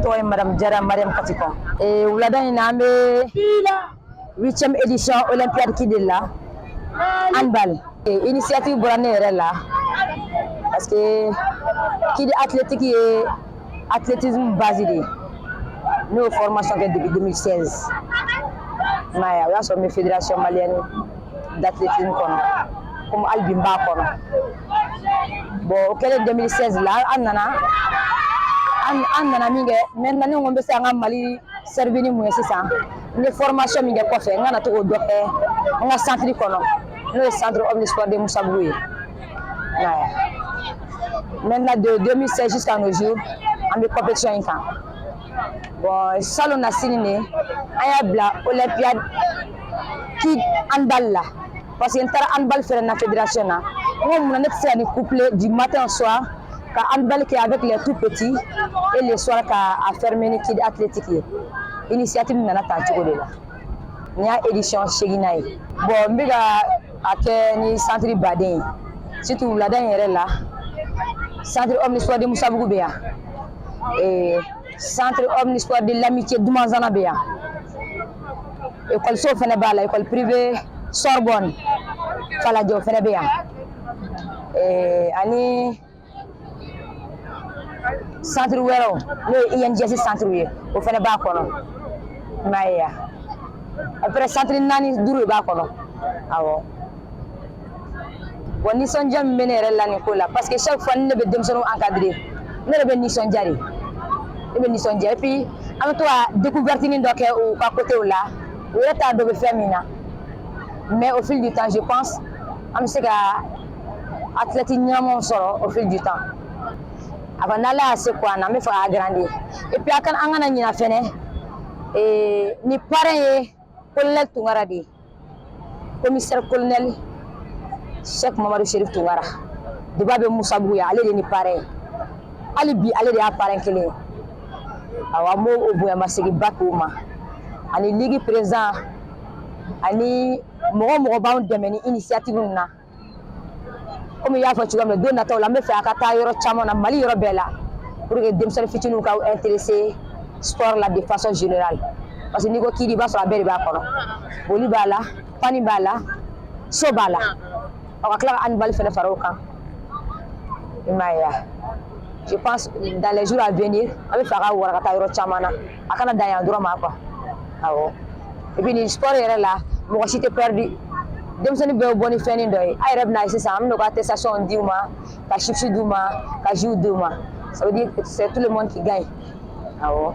Tɔgɔ ye Madame Jara Mariam Katikɔn. Wulada in na, an bɛ huitième édition Olympiade kid de la handball. Initiative bɔra ne yɛrɛ la parce que kid athlétique ye athlétisme base de ye. Ne y'o formation kɛ depuis 2016. I m'a ye, o y'a sɔrɔ n bɛ Fédération malienne d'athlétisme kɔnɔ, komi hali bi n b'a kɔnɔ. Bon, o kɛlen 2016 la, an nana min kɛ, maintenant ne ko n bɛ se an ka Mali servir ni mun ye sisan? N ye formation min kɛ kɔfɛ, n kana to k'o dɔ kɛ n ka centre kɔnɔ, n'o ye Centre Omnisport de Musabugu ye. I m'a ye, maintenant de 2016 jusqu'à nos jours, an bɛ compétition in kan. Bon, salon na sini de, an y'a bila Olympiade kid handball la parce que n taara handball fɛnɛ na fédération na. N ko munna ne tɛ se ka nin coupler du matin au soir, ka handball kɛ avec les tout petits et le soir ka a fermer ni kid athlétique ye? Initiative nana tan cogo de la. Nin y'a édition seginna ye. Bon, n bɛ ka a kɛ ni centre baden ye, surtout wulada in yɛrɛ la, Centre Omnisport de Musabugu bɛ yan, Centre Omnisport de l'Amitié Dumanzana bɛ yan, ekɔliso fɛnɛ b'a la, école privée Sorbonne Falajɛ, o fɛnɛ bɛ yan, ani centre wɛrɛw, n'o ye INGS centre ye, o fɛnɛ b'a kɔnɔ. I m'a ye wa, après centre naani duuru de b'a kɔnɔ. Awɔ. Bon, nisɔndiya min bɛ ne yɛrɛ la nin ko la, parce que chaque fois ni ne bɛ denmisɛnninw encadrer, ne yɛrɛ bɛ nisɔndiya de, ne bɛ nisɔndiya. Et puis an bɛ to ka découverte dɔ kɛ u ka côté la, u yɛrɛ t'a dɔn bɛ fɛn min na. Mais au fil du temps, je pense an bɛ se ka athlète ɲɛnamaw sɔrɔ au fil du temps. A ka n'Ala y'a se ko an na, an bɛ fɛ k'a agrandir. Et puis a kana, an kana ɲina fɛnɛ, ni parrain ye colonel Tunkara de ye, commissaire colonel Cheikh Mamadu Chérif Tunkara. Depuis a bɛ Musabugu yan, ale de ni parrain ye. Hali bi ale de y'a parrain kelen ye. Awɔ, an b'o o bonyamasegin-ba k'o ma, ani ligue président, ani mɔgɔ mɔgɔ b'anw dɛmɛ ni initiative ninnu na. Komi i y'a fɔ cogoya min na, don nataw la, an bɛ fɛ a ka taa yɔrɔ caman na, Mali yɔrɔ bɛɛ la, pour que denmisɛnnin fitininw ka intéresser sport la de façon générale, parce que n'i ko kid, i b'a sɔrɔ a bɛɛ de b'a kɔnɔ: boli b'a la, pani b'a la, saut b'a la, ɔ ka tila ka handball fɛnɛ fara o kan. I m'a ye wa, je pense dans les jours à venir, an bɛ fɛ a ka wara ka taa yɔrɔ caman na, a kana dan yan dɔrɔn ma quoi. Awɔ. Et puis nin sport yɛrɛ la, mɔgɔ si tɛ perdu, denmisɛnnin bɛɛ bɛ bɔ ni fɛnnin dɔ ye. A yɛrɛ bɛna ye sisan, an bɛna u ka attestation di u ma, ka chips d'u ma, ka jus d'u ma. Ça veut dire que c'est tout le monde qui gagne. Awɔ.